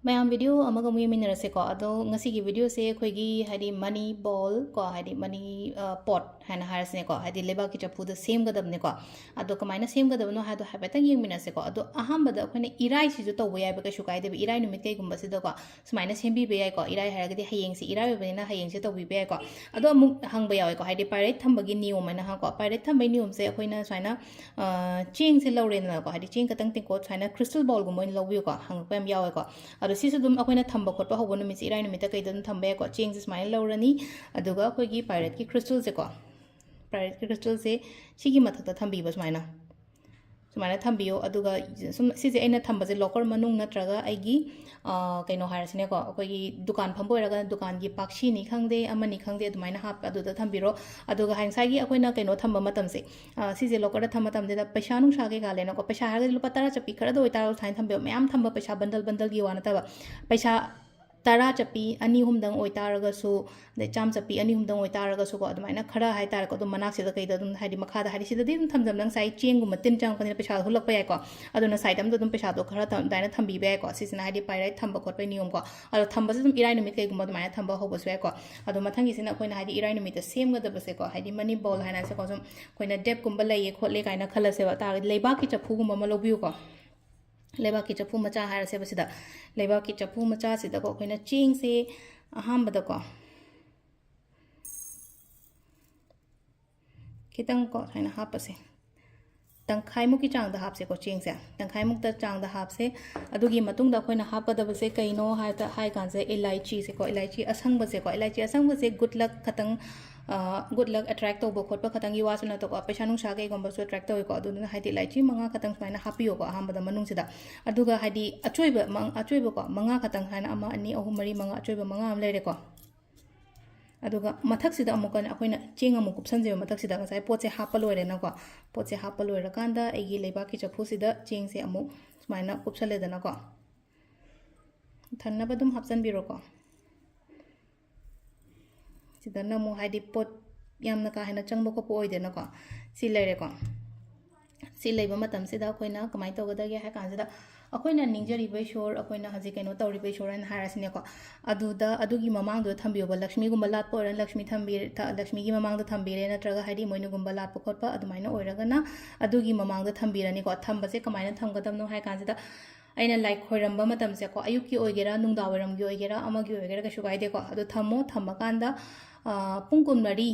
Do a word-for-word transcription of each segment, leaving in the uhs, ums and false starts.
ꯃꯌꯥꯝ, video ꯑꯃꯒ ꯑꯃꯨꯛ ꯌꯦꯡꯃꯤꯟꯅꯔꯁꯦꯀꯣ꯫ ꯑꯗꯣ ꯉꯁꯤꯒꯤ videoꯁꯦ ꯑꯩꯈꯣꯏꯒꯤ ꯍꯥꯏꯗꯤ money ball ꯀꯣ, ꯍꯥꯏꯗꯤ money pot ꯍꯥꯏꯅ ꯍꯥꯏꯔꯁꯤꯅꯦꯀꯣ, ꯍꯥꯏꯗꯤ ꯂꯩꯕꯥꯛꯀꯤ ꯆꯐꯨꯗ ꯁꯦꯝꯒꯗꯕꯅꯦꯀꯣ꯫ ꯑꯗꯣ ꯀꯃꯥꯏꯅ ꯁꯦꯝꯒꯗꯕꯅꯣ ꯍꯥꯏꯗꯣ ꯍꯥꯏꯐꯦꯠꯇꯪ ꯌꯦꯡꯃꯤꯟꯅꯁꯦꯀꯣ꯫ ꯑꯗꯣ ꯑꯍꯥꯟꯕꯗ ꯑꯩꯈꯣꯏꯅ ꯏꯔꯥꯏꯁꯤꯁꯨ ꯇꯧꯕ ꯌꯥꯏꯕ, ꯀꯩꯁꯨ ꯀꯥꯏꯗꯦꯕ, ꯏꯔꯥꯏ ꯅꯨꯃꯤꯠ ꯀꯩꯒꯨꯝꯕꯁꯤꯗꯀꯣ꯫ ꯁꯨꯃꯥꯏꯅ ꯁꯦꯝꯕꯤꯕ ꯌꯥꯏꯀꯣ꯫ ꯏꯔꯥꯏ ꯍꯥꯏꯔꯒꯗꯤ ꯍꯌꯦꯡꯁꯦ ꯏꯔꯥꯏ ꯑꯣꯏꯕꯅꯤꯅ ꯍꯌꯦꯡꯁꯦ ꯇꯧꯕꯤꯕ ꯌꯥꯏꯀꯣ꯫ ꯑꯗꯣ ꯑꯃꯨꯛ ꯍꯪꯕ ꯌꯥꯎꯋꯦꯀꯣ, ꯍꯥꯏꯗꯤ pirate ꯊꯝꯕꯒꯤ ꯅꯤꯌꯣꯝ ꯍꯥꯏꯅ ꯍꯥꯏꯀꯣ꯫ Pirate ꯊꯝꯕꯒꯤ ꯅꯤꯌꯣꯝꯁꯦ ꯑꯩꯈꯣꯏꯅ ꯁꯨꯃꯥꯏꯅ, ꯑ, ꯆꯦꯡꯁꯦ ꯂꯧꯔꯦꯗꯅꯀꯣ, ꯍꯥꯏꯗꯤ ꯆꯦꯡ ꯈꯛꯇꯪ ꯇꯦꯡꯀꯣꯠ ꯁꯨꯃꯥꯏꯅ crystal ballꯒꯨꯝꯕ ꯑꯣꯏꯅ ꯂꯧꯕꯤꯌꯨꯀꯣ, ꯍꯪꯉꯛꯄ ꯌꯥꯝ ꯌꯥꯎꯋꯦꯀꯣ꯫ ꯑꯗꯣ ꯁꯤꯁꯨ ꯑꯗꯨꯝ ꯑꯩꯈꯣꯏꯅ ꯊꯝꯕ ꯈꯣꯠꯄ ꯍꯧꯕ ꯅꯨꯃꯤꯠꯁꯦ, ꯏꯔꯥꯏ ꯅꯨꯃꯤꯠꯇ ꯀꯩꯗ ꯑꯗꯨꯝ ꯊꯝꯕ ꯌꯥꯏꯀꯣ꯫ ꯆꯦꯡꯁꯦ ꯁꯨꯃꯥꯏꯅ ꯂꯧꯔꯅꯤ, ꯑꯗꯨꯒ ꯑꯩꯈꯣꯏꯒꯤ pirateꯀꯤ crystalꯁꯦꯀꯣ, pirateꯀꯤ crystalꯁꯦ ꯁꯤꯒꯤ ꯃꯊꯛꯇ ꯊꯝꯕꯤꯕ ꯁꯨꯃꯥꯏꯅ꯫ ꯁꯨꯃꯥꯏꯅ ꯊꯝꯕꯤꯌꯣ꯫ ꯑꯗꯨꯒ ꯁꯨꯝ ꯁꯤꯁꯦ ꯑꯩꯅ ꯊꯝꯕꯁꯦ locker ꯃꯅꯨꯡ ꯅꯠꯇ꯭ꯔꯒ ꯑꯩꯒꯤ, ꯑ, ꯀꯩꯅꯣ ꯍꯥꯏꯔꯁꯤꯅꯦꯀꯣ, ꯑꯩꯈꯣꯏꯒꯤ ꯗꯨꯀꯥꯟ ꯐꯝꯕ ꯑꯣꯏꯔꯒꯅ ꯗꯨꯀꯥꯟꯒꯤ ꯄꯥꯛꯁꯤꯅꯤ ꯈꯪꯗꯦ, ꯑꯃꯅꯤ ꯈꯪꯗꯦ, ꯑꯗꯨꯃꯥꯏꯅ ꯍꯥꯞ-, ꯑꯗꯨꯗ ꯊꯝꯕꯤꯔꯣ꯫ ꯑꯗꯨꯒ ꯍꯥꯏ-, ꯉꯁꯥꯏꯒꯤ ꯑꯩꯈꯣꯏꯅ ꯀꯩꯅꯣ ꯊꯝꯕ ꯃꯇꯝꯁꯦ, ꯑ, ꯁꯤꯁꯦ lockerꯗ ꯊꯝꯕ ꯃꯇꯝꯁꯤꯗ ꯄꯩꯁꯥ ꯅꯨꯡꯁꯥ ꯀꯩꯀꯥ ꯂꯩꯅꯀꯣ, ꯄꯩꯁꯥ ꯍꯥꯏꯔꯒꯗꯤ ꯂꯨꯄꯥ ꯇꯔꯥ ꯆꯠꯄꯤ ꯈꯔꯗ ꯑꯣꯏꯇꯥꯔꯒꯁꯨ ꯁꯨꯃꯥꯏꯅ ꯊꯝꯕꯤꯌꯣ꯫ ꯃꯌꯥꯝ ꯊꯝꯕ ꯄꯩꯁꯥ bundle bundleꯒꯤ ꯋꯥ ꯅꯠꯇꯕ, ꯄꯩꯁꯥ ꯇꯔꯥ ꯆꯠꯄꯤ ꯑꯅꯤ ꯑꯍꯨꯝꯗꯪ ꯑꯣꯏꯇꯥꯔꯒꯁꯨ, ꯑꯗꯩ ꯆꯥꯝ ꯆꯠꯄꯤ ꯑꯅꯤ ꯑꯍꯨꯝꯗꯪ ꯑꯣꯏꯇꯥꯔꯒꯁꯨꯀꯣ, ꯑꯗꯨꯃꯥꯏꯅ ꯈꯔ ꯍꯥꯏꯇꯥꯔꯦꯀꯣ, ꯑꯗꯨꯝ ꯃꯅꯥꯛꯁꯤꯗ ꯀꯩꯗ ꯑꯗꯨꯝ, ꯍꯥꯏꯗꯤ ꯃꯈꯥꯗ, ꯍꯥꯏꯗꯤ ꯁꯤꯗꯗꯤ ꯑꯗꯨꯝ ꯊꯝꯖꯕ, ꯉꯁꯥꯏ ꯆꯦꯡꯒꯨꯝꯕ ꯇꯤꯟ ꯆꯪꯉꯛꯄꯅꯤꯅ ꯄꯩꯁꯥꯗꯣ ꯍꯨꯜꯂꯛꯄ ꯌꯥꯏꯀꯣ꯫ ꯑꯗꯨꯅ side ꯑꯃꯗ ꯑꯗꯨꯝ ꯄꯩꯁꯥꯗꯣ ꯈꯔ ꯊꯝ-, ꯑꯗꯨꯃꯥꯏꯅ ꯊꯝꯕꯤꯕ ꯌꯥꯏꯀꯣ꯫ ꯁꯤꯁꯤꯅ ꯍꯥꯏꯗꯤ pirate ꯊꯝꯕ ꯈꯣꯠꯄꯒꯤ ꯅꯤꯌꯣꯝꯀꯣ꯫ ꯑꯗꯣ ꯊꯝꯕꯁꯦ ꯑꯗꯨꯝ ꯏꯔꯥꯏ ꯅꯨꯃꯤꯠ ꯀꯩꯒꯨꯝꯕ ꯑꯗꯨꯃꯥꯏꯅ ꯊꯝꯕ ꯍꯧꯕꯁꯨ ꯌꯥꯏꯀꯣ꯫ ꯑꯗꯣ ꯃꯊꯪꯒꯤꯁꯤꯅ ꯑꯩꯈꯣꯏꯅ ꯍꯥꯏꯗꯤ ꯏꯔꯥꯏ ꯅꯨꯃꯤꯠꯇ ꯁꯦꯝꯒꯗꯕꯁꯦꯀꯣ, ꯍꯥꯏꯗꯤ money ball ꯍꯥꯏꯅ ꯁꯦꯀꯣ, ꯁꯨꯝ ꯑꯩꯈꯣꯏꯅ debtꯀꯨꯝꯕ ꯂꯩꯌꯦ ꯈꯣꯠꯂꯦ ꯀꯥꯏꯅ ꯈꯜꯂꯁꯦꯕ, ꯇꯥꯔꯒꯗꯤ ꯂꯩꯕꯥꯛꯀꯤ ꯆꯐꯨꯒꯨꯝꯕ ꯑꯃ ꯂꯧꯕꯤꯌꯨꯀꯣ꯫ ꯂꯩꯕꯥꯛꯀꯤ ꯆꯐꯨ ꯃꯆꯥ ꯍꯥꯏꯔꯁꯦꯕ ꯁꯤꯗ꯫ ꯂꯩꯕꯥꯛꯀꯤ ꯆꯐꯨ ꯃꯆꯥꯁꯤꯗꯀꯣ ꯑꯩꯈꯣꯏꯅ ꯆꯦꯡꯁꯦ ꯑꯍꯥꯟꯕꯗꯀꯣ ꯈꯤꯇꯪꯀꯣ ꯁꯨꯃꯥꯏꯅ ꯍꯥꯞꯄꯁꯦ꯫ ꯇꯪꯈꯥꯏꯃꯨꯛꯀꯤ ꯆꯥꯡꯗ ꯍꯥꯞꯁꯦꯀꯣ ꯆꯦꯡꯁꯦ꯫ ꯇꯪꯈꯥꯏꯃꯨꯛꯇ ꯆꯥꯡꯗ ꯍꯥꯞꯁꯦ꯫ ꯑꯗꯨꯒꯤ ꯃꯇꯨꯡꯗ ꯑꯩꯈꯣꯏꯅ ꯍꯥꯞꯀꯗꯕꯁꯦ ꯀꯩꯅꯣ ꯍꯥꯏꯕꯗ, ꯍꯥꯏ ꯀꯥꯟꯁꯦ, ꯏꯂꯥꯏꯆꯤꯁꯦꯀꯣ, ꯏꯂꯥꯏꯆꯤ ꯑꯁꯪꯕꯁꯦꯀꯣ꯫ ꯏꯂꯥꯏꯆꯤ ꯑꯁꯪꯕꯁꯦ good luck ꯈꯇꯪ, ꯑ, good luck attract ꯇꯧꯕ ꯈꯣꯠꯄ ꯈꯇꯪꯒꯤ ꯋꯥꯁꯨ ꯅꯠꯇꯕꯀꯣ, ꯄꯩꯁꯥ ꯅꯨꯡꯁꯥ ꯀꯩꯒꯨꯝꯕꯁꯨ attract ꯇꯧꯋꯤꯀꯣ꯫ ꯑꯗꯨꯗꯨꯅ ꯍꯥꯏꯗꯤ ꯏꯂꯥꯏꯆꯤ ꯃꯉꯥ ꯈꯇꯪ ꯁꯨꯃꯥꯏꯅ ꯍꯥꯞꯄꯤꯌꯣꯀꯣ ꯑꯍꯥꯟꯕꯗ ꯃꯅꯨꯡꯁꯤꯗ꯫ ꯑꯗꯨꯒ ꯍꯥꯏꯗꯤ ꯑꯆꯣꯏꯕ ꯃꯪ-, ꯑꯆꯣꯏꯕꯀꯣ, ꯃꯉꯥ ꯈꯇꯪ ꯍꯥꯏꯅ, ꯑꯃ, ꯑꯅꯤ, ꯑꯍꯨꯝ, ꯃꯔꯤ, ꯃꯉꯥ, ꯑꯆꯣꯏꯕ ꯃꯉꯥ ꯑꯃ ꯂꯩꯔꯦꯀꯣ꯫ ꯑꯗꯨꯒ ꯃꯊꯛꯁꯤꯗ ꯑꯃꯨꯛꯀ ꯑꯩꯈꯣꯏꯅ ꯆꯦꯡ ꯑꯃꯨꯛ ꯀꯨꯞꯁꯟꯁꯦꯕ ꯃꯊꯛꯁꯤꯗ꯫ ꯉꯁꯥꯏ ꯄꯣꯠꯁꯦ ꯍꯥꯞꯄ ꯂꯣꯏꯔꯦꯅꯀꯣ꯫ ꯄꯣꯠꯁꯦ ꯍꯥꯞꯄ ꯂꯣꯏꯔꯀꯥꯟꯗ ꯑꯩꯒꯤ ꯂꯩꯕꯥꯛꯀꯤ ꯆꯐꯨꯁꯤꯗ ꯆꯦꯡꯁꯦ ꯑꯃꯨꯛ ꯁꯨꯃꯥꯏꯅ ꯀꯨꯞꯁꯜꯂꯦꯗꯅꯀꯣ꯫ ꯊꯟꯅꯕ ꯑꯗꯨꯝ ꯍꯥꯞꯆꯟꯕꯤꯔꯣꯀꯣ꯫ ꯁꯤꯗꯅ ꯑꯃꯨꯛ ꯍꯥꯏꯗꯤ ꯄꯣꯠ ꯌꯥꯝꯅ ꯀꯥ ꯍꯦꯟꯅ ꯆꯪꯕ ꯈꯣꯠꯄ ꯑꯣꯏꯗꯦꯅꯀꯣ꯫ ꯁꯤ ꯂꯩꯔꯦꯀꯣ꯫ ꯁꯤ ꯂꯩꯕ ꯃꯇꯝꯁꯤꯗ ꯑꯩꯈꯣꯏꯅ ꯀꯃꯥꯏꯅ ꯇꯧꯒꯗꯒꯦ ꯍꯥꯏ ꯀꯥꯟꯁꯤꯗ, ꯑꯩꯈꯣꯏꯅ ꯅꯤꯡꯖꯔꯤꯕ ꯏꯁꯣꯔ, ꯑꯩꯈꯣꯏꯅ ꯍꯧꯖꯤꯛ ꯀꯩꯅꯣ ꯇꯧꯔꯤꯕ ꯏꯁꯣꯔ ꯍꯥꯏꯅ ꯍꯥꯏꯔꯁꯤꯅꯦꯀꯣ, ꯑꯗꯨꯗ, ꯑꯗꯨꯒꯤ ꯃꯃꯥꯡꯗꯨꯗ ꯊꯝꯕꯤꯌꯣꯕ꯫ ꯂꯛꯁꯃꯤꯒꯨꯝꯕ ꯂꯥꯠꯄ ꯑꯣꯏꯔꯒꯅ ꯂꯛꯁꯃꯤ ꯊꯝꯕꯤ-, ꯊ-, ꯂꯛꯁꯃꯤꯒꯤ ꯃꯃꯥꯡꯗ ꯊꯝꯕꯤꯔꯦ, ꯅꯠꯇ꯭ꯔꯒ ꯍꯥꯏꯗꯤ ꯏꯃꯣꯏꯅꯨꯒꯨꯝꯕ ꯂꯥꯠꯄ ꯈꯣꯠꯄ ꯑꯗꯨꯃꯥꯏꯅ ꯑꯣꯏꯔꯒꯅ ꯑꯗꯨꯒꯤ ꯃꯃꯥꯡꯗ ꯊꯝꯕꯤꯔꯅꯤꯀꯣ꯫ ꯊꯝꯕꯁꯦ ꯀꯃꯥꯏꯅ ꯊꯝꯒꯗꯕꯅꯣ ꯍꯥꯏ ꯀꯥꯟꯁꯤꯗ, ꯑꯩꯅ ꯂꯥꯏ ꯈꯣꯏꯔꯝꯕ ꯃꯇꯝꯁꯦꯀꯣ, ꯑꯌꯨꯛꯀꯤ ꯑꯣꯏꯒꯦꯔꯥ, ꯅꯨꯡꯗꯥꯡ ꯋꯥꯏꯔꯝꯒꯤ ꯑꯣꯏꯒꯦꯔꯥ, ꯑꯃꯒꯤ ꯑꯣꯏꯒꯦꯔꯥ, ꯀꯩꯁꯨ ꯀꯥꯏꯗꯦꯀꯣ꯫ ꯑꯗꯣ ꯊꯝꯃꯣ, ꯊꯝꯃꯀꯥꯟꯗ, ꯑ, ꯄꯨꯡ ꯀꯨꯟꯃꯔꯤ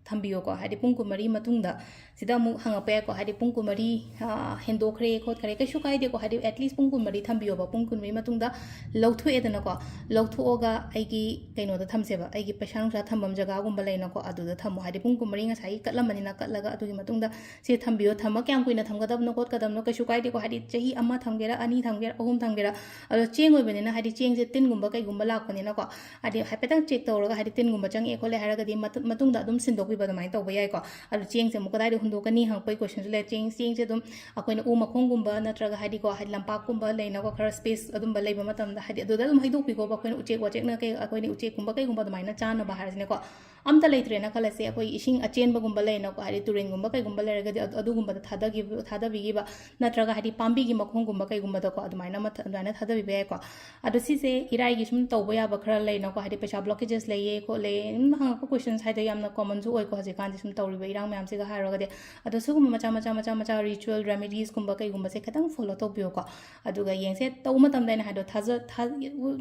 ꯊꯝꯕꯤꯌꯣꯀꯣ꯫ ꯍꯥꯏꯗꯤ ꯄꯨꯡ ꯀꯨꯟꯃꯔꯤ ꯃꯇꯨꯡꯗ, ꯁꯤꯗ ꯑꯃꯨꯛ ꯍꯪꯉꯛꯄ ꯌꯥꯏꯀꯣ, ꯍꯥꯏꯗꯤ ꯄꯨꯡ ꯀꯨꯟꯃꯔꯤ, ꯑ, ꯍꯦꯟꯗꯣꯛꯈ꯭ꯔꯦ ꯈꯣꯠꯈ꯭ꯔꯦ, ꯀꯩꯁꯨ ꯀꯥꯏꯗꯦꯀꯣ꯫ ꯍꯥꯏꯗꯤ at least ꯄꯨꯡ ꯀꯨꯟꯃꯔꯤ ꯊꯝꯕꯤꯌꯣꯕ꯫ ꯄꯨꯡ ꯀꯨꯟꯃꯔꯤ ꯃꯇꯨꯡꯗ ꯂꯧꯊꯣꯛꯑꯦꯗꯅꯀꯣ, ꯂꯧꯊꯣꯛꯑꯒ ꯑꯩꯒꯤ ꯀꯩꯅꯣꯗ ꯊꯝꯁꯦꯕ, ꯑꯩꯒꯤ ꯄꯩꯁꯥ ꯅꯨꯡꯁꯥ ꯊꯝꯐꯝ ꯖꯒꯥꯒꯨꯝꯕ ꯂꯩꯅꯀꯣ, ꯑꯗꯨꯗ ꯊꯝꯃꯣ꯫ ꯍꯥꯏꯗꯤ ꯄꯨꯡ ꯀꯨꯟꯃꯔꯤ ꯉꯁꯥꯏꯒꯤ ꯀꯠꯂꯝꯕꯅꯤꯅ, ꯀꯠꯂꯒ ꯑꯗꯨꯒꯤ ꯃꯇꯨꯡꯗ ꯁꯤ ꯊꯝꯕꯤꯌꯣ꯫ ꯊꯝꯃ ꯀꯌꯥꯝ ꯀꯨꯏꯅ ꯊꯝꯒꯗꯕꯅꯣ ꯈꯣꯠꯀꯗꯕꯅꯣ ꯀꯩꯁꯨ ꯀꯥꯏꯗꯦꯀꯣ꯫ ꯍꯥꯏꯗꯤ ꯆꯍꯤ ꯑꯃ ꯊꯝꯒꯦꯔꯥ, ꯑꯅꯤ ꯊꯝꯒꯦꯔꯥ, ꯑꯍꯨꯝ ꯊꯝꯒꯦꯔꯥ, ꯑꯗꯣ ꯆꯦꯡ ꯑꯣꯏꯕꯅꯤꯅ, ꯍꯥꯏꯗꯤ ꯆꯦꯡꯁꯦ ꯇꯤꯟꯒꯨꯝꯕ ꯀꯩꯒꯨꯝꯕ ꯂꯥꯛꯄꯅꯤꯅꯀꯣ, ꯍꯥꯏꯗꯤ ꯍꯥꯏꯐꯦꯠꯇꯪ check ꯇꯧꯔꯒ, ꯍꯥꯏꯗꯤ ꯇꯤꯟꯒꯨꯝꯕ ꯆꯪꯉꯛꯑꯦ ꯈꯣꯠꯂꯦ ꯍꯥꯏꯔꯒꯗꯤ ꯃꯇꯨꯡ-, ꯃꯇꯨꯡꯗ ꯑꯗꯨꯝ ꯁꯤꯟꯗꯣꯛꯄꯤꯕ ꯑꯗꯨꯃꯥꯏꯅ ꯇꯧꯕ ꯌꯥꯏꯀꯣ꯫ ꯑꯗꯣ ꯆꯦꯡꯁꯦ ꯑꯃꯨꯛ ꯀꯗꯥꯏꯗ ꯍꯨꯟꯗꯣꯛꯀꯅꯤ ꯍꯪꯉꯛꯄꯒꯤ questionꯁꯨ ꯂꯩ꯫ ꯆꯦꯡ, ꯆꯦꯡꯁꯦ ꯑꯗꯨꯝ ꯑꯩꯈꯣꯏꯅ ꯎ ꯃꯈꯣꯡꯒꯨꯝꯕ ꯅꯠꯇ꯭ꯔꯒ, ꯍꯥꯏꯗꯤꯀꯣ, ꯍꯥꯏꯗꯤ ꯂꯝꯄꯥꯛꯀꯨꯝꯕ ꯂꯩꯅꯀꯣ, ꯈꯔ space ꯑꯗꯨꯝꯕ ꯂꯩꯕ ꯃꯇꯝꯗ, ꯍꯥꯏꯗꯤ ꯑꯗꯨꯗ ꯑꯗꯨꯝ ꯍꯩꯗꯣꯛꯄꯤꯈꯣꯕ꯫ ꯑꯩꯈꯣꯏꯅ ꯎꯆꯦꯛ ꯋꯥꯆꯦꯛꯅ ꯀꯩ, ꯑꯩꯈꯣꯏꯅ ꯎꯆꯦꯛꯀꯨꯝꯕ ꯀꯩꯒꯨꯝꯕ ꯑꯗꯨꯃꯥꯏꯅ ꯆꯥꯅꯕ ꯍꯥꯏꯔꯁꯤꯅꯦꯀꯣ꯫ ꯑꯝꯇ ꯂꯩꯇ꯭ꯔꯦꯅ ꯈꯜꯂꯁꯦ, ꯑꯩꯈꯣꯏ ꯏꯁꯤꯡ ꯑꯆꯦꯟꯕꯒꯨꯝꯕ ꯂꯩꯅꯀꯣ, ꯍꯥꯏꯗꯤ ꯇꯨꯔꯦꯜꯒꯨꯝꯕ ꯀꯩꯒꯨꯝꯕ ꯂꯩꯔꯒꯗꯤ ꯑꯗꯨ-, ꯑꯗꯨꯒꯨꯝꯕꯗ ꯊꯥꯗꯈꯤꯕ, ꯊꯥꯗꯕꯤꯈꯤꯕ, ꯅꯠꯇ꯭ꯔꯒ ꯍꯥꯏꯗꯤ ꯄꯥꯝꯕꯤꯒꯤ ꯃꯈꯣꯡꯒꯨꯝꯕ ꯀꯩꯒꯨꯝꯕꯗꯀꯣ, ꯑꯗꯨꯃꯥꯏꯅ ꯃꯊ-, ꯑꯗꯨꯃꯥꯏꯅ ꯊꯥꯗꯕꯤꯕ ꯌꯥꯏꯀꯣ꯫ ꯑꯗꯣ ꯁꯤꯁꯦ ꯏꯔꯥꯏꯒꯤ ꯁꯨꯝ ꯇꯧꯕ ꯌꯥꯕ ꯈꯔ ꯂꯩꯅꯀꯣ, ꯍꯥꯏꯗꯤ ꯄꯩꯁꯥ blockages ꯂꯩꯌꯦ ꯈꯣꯠꯂꯦ ꯑꯗꯨꯝ ꯍꯪꯉꯛꯄ questions ꯍꯥꯏꯗꯣ ꯌꯥꯝꯅ commonꯁꯨ ꯑꯣꯏꯀꯣ ꯍꯧꯖꯤꯛꯀꯥꯟꯗꯤ ꯁꯨꯝ ꯇꯧꯔꯤꯕ ꯏꯔꯥꯡ ꯃꯌꯥꯝꯁꯤꯒ ꯍꯥꯏꯔꯨꯔꯒꯗꯤ꯫ ꯑꯗꯣ ꯁꯤꯒꯨꯝꯕ ꯃꯆꯥ ꯃꯆꯥ ꯃꯆꯥ ꯃꯆꯥ ritual remediesꯀꯨꯝꯕ ꯀꯩꯒꯨꯝꯕꯁꯦ ꯈꯤꯇꯪ follow ꯇꯧꯕꯤꯌꯨꯀꯣ꯫ ꯑꯗꯨꯒ ꯌꯦꯡꯁꯦ, ꯇꯧꯕ ꯃꯇꯝꯗ ꯑꯩꯅ ꯍꯥꯏꯗꯣ ꯊꯥꯖ-, ꯊꯥ-,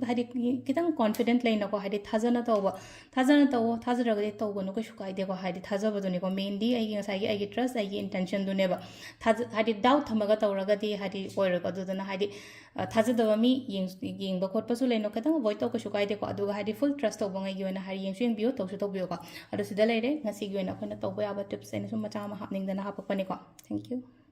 ꯍꯥꯏꯗꯤ ꯈꯤꯇꯪ confident ꯂꯩꯅꯀꯣ, ꯍꯥꯏꯗꯤ ꯊꯥꯖꯅ ꯇꯧꯕ, ꯊꯥꯖꯅ ꯇꯧꯋꯣ, ꯊꯥꯖꯗ꯭ꯔꯒꯗꯤ ꯇꯧꯒꯅꯨ, ꯀꯩꯁꯨ ꯀꯥꯏꯗꯦꯀꯣ꯫ ꯍꯥꯏꯗꯤ ꯊꯥꯖꯕꯗꯨꯅꯤꯀꯣ, mainly ꯑꯩꯒꯤ ꯉꯁꯥꯏꯒꯤ ꯑꯩꯒꯤ trust, ꯑꯩꯒꯤ intentionꯗꯨꯅꯦꯕ꯫ ꯊꯥꯖ-, ꯍꯥꯏꯗꯤ doubt ꯊꯝꯃꯒ ꯇꯧꯔꯒꯗꯤ ꯍꯥꯏꯗꯤ ꯑꯣꯏꯔꯣꯏꯀꯣ꯫ ꯑꯗꯨꯗꯨꯅ ꯍꯥꯏꯗꯤ, ꯑ, ꯊꯥꯖꯗꯕ ꯃꯤ ꯌꯦꯡ-, ꯌꯦꯡꯕ ꯈꯣꯠꯄꯁꯨ ꯂꯩꯅꯣ, ꯈꯤꯇꯪ avoid ꯇꯧ, ꯀꯩꯁꯨ ꯀꯥꯏꯗꯦꯀꯣ꯫ ꯑꯗꯨꯒ ꯍꯥꯏꯗꯤ full trust ꯇꯧꯕꯉꯩꯒꯤ ꯑꯣꯏꯅ ꯍꯥꯏꯗꯤ ꯌꯦꯡꯁꯨ ꯌꯦꯡꯕꯤꯌꯣ, ꯇꯧꯁꯨ ꯇꯧꯕꯤꯌꯣꯀꯣ꯫ ꯑꯗꯣ ꯁꯤꯗ ꯂꯩꯔꯦ ꯉꯁꯤꯒꯤ ꯑꯣꯏꯅ ꯑꯩꯈꯣꯏꯅ ꯇꯧꯕ ꯌꯥꯕ tips ꯑꯩꯅ ꯁꯨꯝ ꯃꯆꯥ ꯑꯃ ꯍꯥꯞꯅꯤꯡꯗꯅ ꯍꯥꯞꯄꯛꯄꯅꯤꯀꯣ꯫ Thank you꯫